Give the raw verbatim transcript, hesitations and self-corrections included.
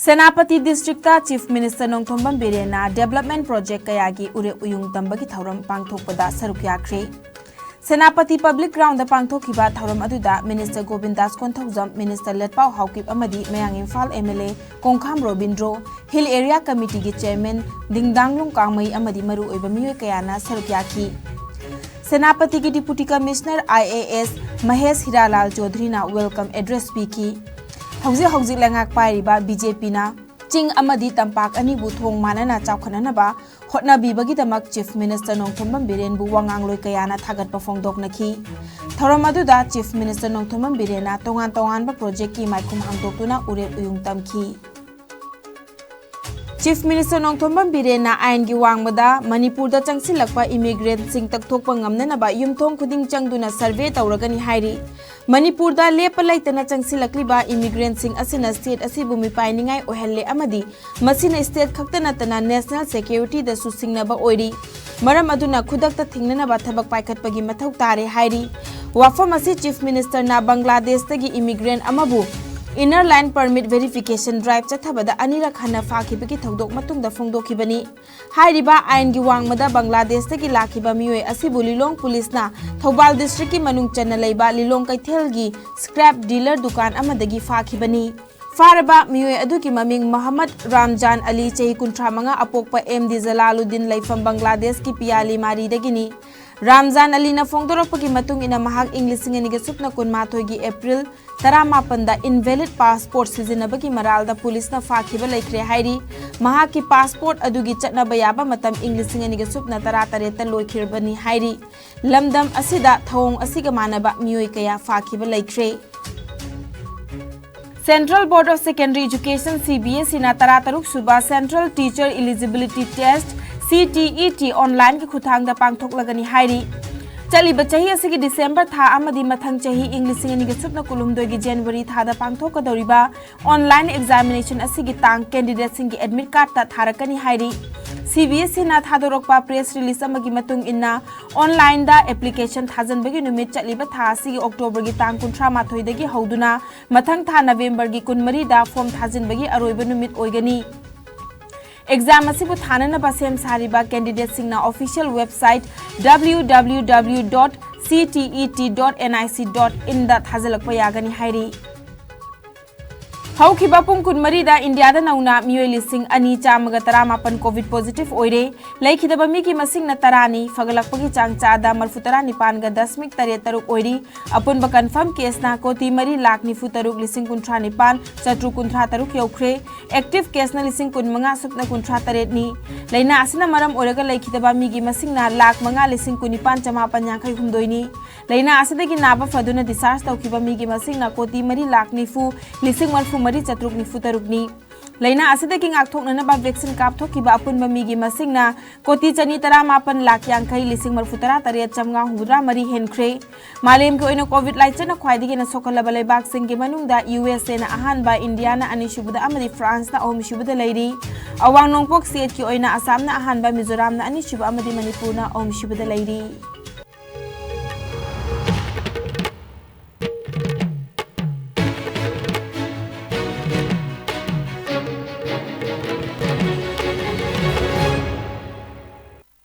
Senapati district chief minister Nongthombam ꯕꯤꯔꯦꯟꯅ development project ꯀꯌꯥꯒꯤ ꯎꯔꯦꯞ ꯎꯌꯨꯡ ꯇꯝꯕꯒꯤ ꯊꯧꯔꯝ ꯄꯥꯡꯊꯣꯛꯄꯗ ꯁꯔꯨꯛ ꯌꯥꯈ꯭ꯔꯦ꯫ ꯁꯦꯅꯥꯄꯇꯤ ꯄꯕ꯭ꯂꯤꯛ ꯒ꯭ꯔꯥꯎꯟꯗ ꯄꯥꯡꯊꯣꯛꯈꯤꯕ ꯊꯧꯔꯝ ꯑꯗꯨꯗ ꯃꯤꯅꯤꯁꯇꯔ ꯒꯣꯕꯤꯟꯗꯥꯁ ꯀꯣꯟꯊꯧꯖꯝ, ꯃꯤꯅꯤꯁꯇꯔ ꯂꯦꯠꯄꯥꯎ ꯍꯥꯎꯀꯤꯞ ꯑꯃꯗꯤ ꯃꯌꯥꯡ Imphal M L A Kongkham Robindro, hill area ꯀꯃꯤꯇꯤꯒꯤ ꯆꯦꯌꯔꯃꯦꯟ ꯗꯤꯡꯗꯥꯡꯂꯨꯡ ꯀꯥꯡꯃꯩ ꯑꯃꯗꯤ ꯃꯔꯨꯑꯣꯏꯕ ꯃꯤꯑꯣꯏ ꯀꯌꯥꯅ ꯁꯔꯨꯛ ꯌꯥꯈꯤ꯫ ꯁꯦꯅꯥꯄꯇꯤꯒꯤ deputy commissioner I A S Mahesh Hiralal ꯆꯧꯙꯔꯤꯅ ꯋꯦꯜꯀꯝ ꯑꯦꯗ꯭ꯔꯦꯁ ꯄꯤꯈꯤ꯫ ꯍꯧꯖꯤꯛ ꯍꯧꯖꯤꯛ ꯂꯩꯉꯥꯛ ꯄꯥꯏꯔꯤꯕ ꯕꯤ ꯖꯦ ꯄꯤꯅ ꯆꯤꯡ ꯑꯃꯗꯤ ꯇꯝꯄꯥꯛ ꯑꯅꯤꯕꯨ ꯊꯣꯡ ꯃꯥꯟꯅꯅ ꯆꯥꯎꯈꯠꯅꯅꯕ ꯍꯣꯠꯅꯕꯤꯕꯒꯤꯗꯃꯛ ꯆꯤꯐ ꯃꯤꯅꯤꯁꯇꯔ ꯅꯣꯡꯊꯣꯝꯕꯝ ꯕꯤꯔꯦꯟꯕꯨ ꯋꯥꯉꯥꯡꯂꯣꯏ ꯀꯌꯥꯅ ꯊꯥꯒꯠꯄ ꯐꯣꯡꯗꯣꯛꯅꯈꯤ꯫ ꯊꯧꯔꯝ ꯑꯗꯨꯗ ꯆꯤꯐ ꯃꯤꯅꯤꯁꯇꯔ ꯅꯣꯡꯊꯣꯝꯕꯝ ꯕꯤꯔꯦꯟꯅ ꯇꯣꯉꯥꯟ ꯇꯣꯉꯥꯟꯕ ꯄ꯭ꯔꯣꯖꯦꯛꯀꯤ ꯃꯥꯏꯈꯨꯝ ꯍꯥꯡꯗꯣꯛꯇꯨꯅ ꯎꯔꯦꯞ ꯎꯌꯨꯡ ꯇꯝꯈꯤ꯫ ꯆꯤꯐ ꯃꯤꯅꯤꯁꯇꯔ ꯅꯣꯡꯊꯣꯝꯕꯝ ꯕꯤꯔꯦꯟꯅ ꯑꯥꯏꯟꯒꯤ ꯋꯥꯡꯃꯗ ꯃꯅꯤꯄꯨꯔꯗ ꯆꯪꯁꯤꯜꯂꯛꯄ ꯏꯃꯤꯒ꯭ꯔꯦꯟꯠꯁꯤꯡ ꯇꯛꯊꯣꯛꯄ ꯉꯝꯅꯅꯕ ꯌꯨꯝꯊꯣꯡ ꯈꯨꯗꯤꯡ ꯆꯪꯗꯨꯅ ꯁꯔꯚꯦ ꯇꯧꯔꯒꯅꯤ ꯍꯥꯏꯔꯤ꯫ ꯃꯅꯤꯄꯨꯔꯗ ꯂꯦꯞꯄ ꯂꯩꯇꯅ ꯆꯪꯁꯤꯜꯂꯛꯂꯤꯕ ꯏꯃꯤꯒ꯭ꯔꯦꯟꯠꯁꯤꯡ ꯑꯁꯤꯅ ꯁ꯭ꯇꯦꯠ ꯑꯁꯤꯕꯨ ꯃꯤꯄꯥꯏꯅꯤꯡꯉꯥꯏ ꯑꯣꯏꯍꯜꯂꯦ ꯑꯃꯗꯤ ꯃꯁꯤꯅ ꯁ꯭ꯇꯦꯠ ꯈꯛꯇ ꯅꯠꯇꯅ ꯅꯦꯁꯅꯦꯜ ꯁꯦꯀ꯭ꯌꯨꯔꯤꯇꯤꯗꯁꯨ ꯁꯤꯡꯅꯕ ꯑꯣꯏꯔꯤ꯫ ꯃꯔꯝ ꯑꯗꯨꯅ ꯈꯨꯗꯛꯇ ꯊꯤꯡꯅꯅꯕ ꯊꯕꯛ ꯄꯥꯏꯈꯠꯄꯒꯤ ꯃꯊꯧ ꯇꯥꯔꯦ ꯍꯥꯏꯔꯤ꯫ ꯋꯥꯐꯝ ꯑꯁꯤ ꯆꯤꯐ ꯃꯤꯅꯤꯁꯇꯔꯅ ꯕꯪꯒ꯭ꯂꯥꯗꯦꯁꯇꯒꯤ ꯏꯃꯤꯒ꯭ꯔꯦꯟꯠ ꯑꯃꯕꯨ inner line permit verification drive ꯆꯠꯊꯕꯗ ꯑꯅꯤꯔꯛ ꯍꯟꯅ ꯐꯥꯈꯤꯕꯒꯤ ꯊꯧꯗꯣꯛ ꯃꯇꯨꯡꯗ ꯐꯣꯡꯗꯣꯛꯈꯤꯕꯅꯤ꯫ ꯍꯥꯏꯔꯤꯕ ꯑꯥꯏꯟꯒꯤ ꯋꯥꯡꯃꯗ ꯕꯪꯒ꯭ꯂꯥꯗꯦꯁꯇꯒꯤ ꯂꯥꯛꯈꯤꯕ ꯃꯤꯑꯣꯏ ꯑꯁꯤꯕꯨ ꯂꯤꯂꯣꯡ ꯄꯨꯂꯤꯁꯅ ꯊꯧꯕꯥꯜ ꯗꯤꯁꯇ꯭ꯔꯤꯛꯀꯤ ꯃꯅꯨꯡ ꯆꯟꯅ ꯂꯩꯕ ꯂꯤꯂꯣꯡ ꯀꯩꯊꯦꯜꯒꯤ ꯁ꯭ꯀ꯭ꯔꯦꯞ ꯗꯤꯂꯔ ꯗꯨꯀꯥꯟ ꯑꯃꯗꯒꯤ ꯐꯥꯈꯤꯕꯅꯤ꯫ ꯐꯥꯔꯕ ꯃꯤꯑꯣꯏ ꯑꯗꯨꯒꯤ ꯃꯃꯤꯡ ꯃꯣꯍꯝꯃꯗ ꯔꯥꯝꯖꯥꯟ ꯑꯂꯤ, ꯆꯍꯤ ꯀꯨꯟꯊ꯭ꯔꯥ ꯃꯉꯥ, ꯑꯄꯣꯛꯄ ꯑꯦꯝ ꯗꯤ ꯖꯂꯥꯂꯨꯗꯤꯟ, ꯂꯩꯐꯝ ꯕꯪꯒ꯭ꯂꯥꯗꯦꯁꯀꯤ ꯄꯤꯌꯥꯂꯤ ꯃꯥꯔꯤꯗꯒꯤꯅꯤ꯫ ꯔꯥꯝꯖꯥꯟ ꯑꯂꯤꯅ ꯐꯣꯡꯗꯣꯔꯛꯄꯒꯤ ꯃꯇꯨꯡ ꯏꯟꯅ ꯃꯍꯥꯛ ꯏꯪ ꯂꯤꯁꯤꯡ ꯑꯅꯤꯒ ꯁꯨꯞꯅ ꯀꯨꯟꯃꯥꯊꯣꯏꯒꯤ ꯑꯦꯄ꯭ꯔꯤꯜ ꯇꯔꯥꯃꯥꯄꯟꯗ invalid passport ꯁꯤꯖꯤꯟꯅꯕꯒꯤ ꯃꯔꯥꯜꯗ ꯄꯨꯂꯤꯁꯅ ꯐꯥꯈꯤꯕ ꯂꯩꯈ꯭ꯔꯦ ꯍꯥꯏꯔꯤ꯫ ꯃꯍꯥꯛꯀꯤ ꯄꯥꯁꯄꯣꯔꯠ ꯑꯗꯨꯒꯤ ꯆꯠꯅꯕ ꯌꯥꯕ ꯃꯇꯝ ꯏꯪ ꯂꯤꯁꯤꯡ ꯑꯅꯤꯒ ꯁꯨꯞꯅ ꯇꯔꯥꯇꯔꯦꯠꯇ ꯂꯣꯏꯈꯤꯕꯅꯤ ꯍꯥꯏꯔꯤ꯫ ꯂꯝꯗꯝ ꯑꯁꯤꯗ ꯊꯧꯑꯣꯡ ꯑꯁꯤꯒ ꯃꯥꯟꯅꯕ ꯃꯤꯑꯣꯏ ꯀꯌꯥ ꯐꯥꯈꯤꯕ ꯂꯩꯈ꯭ꯔꯦ꯫ Central Board of Secondary Education, C B S E ꯅ ꯇꯔꯥꯇꯔꯨꯛ ꯁꯨꯕ Central Teacher Eligibility Test, C T E T, online ꯒꯤ ꯈꯨꯠꯊꯥꯡꯗ ꯄꯥꯡꯊꯣꯛꯂꯒꯅꯤ ꯍꯥꯏꯔꯤ꯫ ꯆꯠꯂꯤꯕ ꯆꯍꯤ ꯑꯁꯤꯒꯤ ꯗꯤꯁꯦꯝꯕꯔ ꯊꯥ ꯑꯃꯗꯤ ꯃꯊꯪ ꯆꯍꯤ ꯏꯪ ꯂꯤꯁꯤꯡ ꯑꯅꯤꯒ ꯁꯨꯞꯅ ꯀꯨꯟꯍꯨꯝꯗꯣꯏꯒꯤ ꯖꯅꯋꯥꯔꯤ ꯊꯥꯗ ꯄꯥꯡꯊꯣꯛꯀꯗꯧꯔꯤꯕ online examination ꯑꯁꯤꯒꯤ ꯇꯥꯡ candidateꯁꯤꯡꯒꯤ admit cardꯇ ꯊꯥꯔꯛꯀꯅꯤ ꯍꯥꯏꯔꯤ꯫ C CBSEꯅ ꯊꯥꯗꯣꯔꯛꯄ press release ꯑꯃꯒꯤ ꯃꯇꯨꯡ ꯏꯟꯅ, online-ꯗ application ꯊꯥꯖꯤꯟꯕꯒꯤ ꯅꯨꯃꯤꯠ ꯆꯠꯂꯤꯕ ꯊꯥ ꯑꯁꯤꯒꯤ October-ꯒꯤ ꯇꯥꯡ ꯀꯨꯟꯊ꯭ꯔꯥ ꯃꯥꯊꯣꯏꯗꯒꯤ ꯍꯧꯗꯨꯅ ꯃꯊꯪ ꯊꯥ November-ꯒꯤ ꯀꯨꯟꯃꯔꯤꯗ form ꯊꯥꯖꯤꯟꯕꯒꯤ ꯑꯔꯣꯏꯕ ꯅꯨꯃꯤꯠ ꯑꯣꯏꯒꯅꯤ꯫ Exam ꯑꯁꯤꯕꯨ ꯊꯥꯅꯅꯕ ꯁꯦꯝ ꯁꯥꯔꯤꯕ candidate-ꯁꯤꯡꯅ official website W W W dot C T E T dot N I C dot in-ꯗ ꯊꯥꯖꯤꯜꯂꯛꯄ ꯌꯥꯒꯅꯤ ꯍꯥꯏꯔꯤ꯫ ꯍꯧꯈꯤꯕ ꯄꯨꯡ ꯀꯨꯟꯃꯔꯤꯗ ꯏꯟꯗꯤꯌꯥꯗ ꯅꯧꯅ ꯃꯤꯑꯣꯏ ꯂꯤꯁꯤꯡ ꯑꯅꯤ ꯆꯥꯝꯃꯒ ꯇꯔꯥꯃꯥꯄꯟ COVID positive ꯑꯣꯏꯔꯦ꯫ ꯂꯩꯈꯤꯗꯕ ꯃꯤꯒꯤ ꯃꯁꯤꯡꯅ ꯇꯔꯥꯅꯤ꯫ ꯐꯒꯠꯂꯛꯄꯒꯤ ꯆꯥꯡ ꯆꯥꯗ ꯃꯔꯤꯐꯨ ꯇꯔꯥꯅꯤꯄꯥꯟꯒ ꯗꯁꯃꯤꯛ ꯇꯔꯦꯠ ꯇꯔꯨꯛ ꯑꯣꯏꯔꯤ꯫ ꯑꯄꯨꯟꯕ confirm case-ꯅ ꯀꯣꯇꯤ ꯃꯔꯤ ꯂꯥꯈ ꯅꯤꯐꯨ ꯇꯔꯨꯛ ꯂꯤꯁꯤꯡ ꯀꯨꯟꯊ꯭ꯔꯥ ꯅꯤꯄꯥꯟ ꯆꯥꯇ꯭ꯔꯨꯛ ꯀꯨꯟꯊ꯭ꯔꯥ ꯇꯔꯨꯛ ꯌꯧꯈ꯭ꯔꯦ꯫ Active case-ꯅ ꯂꯤꯁꯤꯡ ꯀꯨꯟ ꯃꯉꯥ ꯁꯨꯞꯅ ꯀꯨꯟꯊ꯭ꯔꯥ ꯇꯔꯦꯠꯅꯤ꯫ ꯂꯥꯏꯅꯥ ꯑꯁꯤꯅ ꯃꯔꯝ ꯑꯣꯏꯔꯒ ꯂꯩꯈꯤꯗꯕ ꯃꯤꯒꯤ ꯃꯁꯤꯡꯅ ꯂꯥꯈ ꯃꯉꯥ ꯂꯤꯁꯤꯡ ꯀꯨꯟꯅꯤꯄꯥꯟ ꯆꯥꯃꯥꯄꯟ ꯌꯥꯡꯈꯩ ꯍꯨꯝꯗꯣꯏꯅꯤ꯫ ꯂꯥꯏꯅꯥ ꯑꯁꯤꯗꯒꯤ ꯅꯥꯕ ꯐꯗꯨꯅ discharge ꯇꯧꯈꯤꯕ ꯃꯤꯒꯤ ꯃꯁꯤꯡꯅ ꯀꯣꯇꯤ ꯃꯔꯤ ꯂꯥꯈ ꯅꯤꯐꯨ ꯂꯤꯁꯤꯡ ꯃꯔꯤꯐꯨ ꯃꯔꯤ ꯆꯥꯇ꯭ꯔꯨꯛ ꯅꯤꯐꯨ ꯇꯔꯨꯛꯅꯤ꯫ ꯂꯥꯏꯅꯥ ꯑꯁꯤꯗꯒꯤ ꯉꯥꯛꯊꯣꯛꯅꯅꯕ vaccine ꯀꯥꯞꯊꯣꯛꯈꯤꯕ ꯑꯄꯨꯟꯕ ꯃꯤꯒꯤ ꯃꯁꯤꯡꯅ ꯀꯣꯇꯤ ꯆꯅꯤ ꯇꯔꯥꯃꯥꯄꯟ ꯂꯥꯈ ꯌꯥꯡꯈꯩ ꯂꯤꯁꯤꯡ ꯃꯔꯤꯐꯨ ꯇꯔꯥ ꯇꯔꯦꯠ ꯆꯥꯝꯃꯉꯥ ꯍꯨꯝꯐꯨꯇꯔꯥ ꯃꯔꯤ ꯍꯦꯟꯈ꯭ꯔꯦ꯫ ꯃꯥꯂꯦꯝꯒꯤ ꯑꯣꯏꯅ COVID ꯂꯥꯏꯆꯠꯅ ꯈ꯭ꯋꯥꯏꯗꯒꯤ ꯍꯦꯟꯅ ꯁꯣꯛꯍꯜꯂꯕ ꯂꯩꯕꯥꯛꯁꯤꯡꯒꯤ ꯃꯅꯨꯡꯗ USA-ꯅ ꯑꯍꯥꯟꯕ, ꯏꯟꯗꯤꯌꯥꯅ ꯑꯅꯤꯁꯨꯕꯗ ꯑꯃꯗꯤ France-ꯅ ꯑꯍꯨꯝꯁꯨꯕꯗ ꯂꯩꯔꯤ꯫ ꯑꯋꯥꯡ ꯅꯣꯡꯄꯣꯛ state-ꯀꯤ ꯑꯣꯏꯅ ꯑꯁꯥꯝꯅ ꯑꯍꯥꯟꯕ, ꯃꯤꯖꯣꯔꯥꯝꯅ ꯑꯅꯤꯁꯨꯕ ꯑꯃꯗꯤ ꯃꯅꯤꯄꯨꯔꯅ ꯑꯍꯨꯝꯁꯨꯕꯗ ꯂꯩꯔꯤ꯫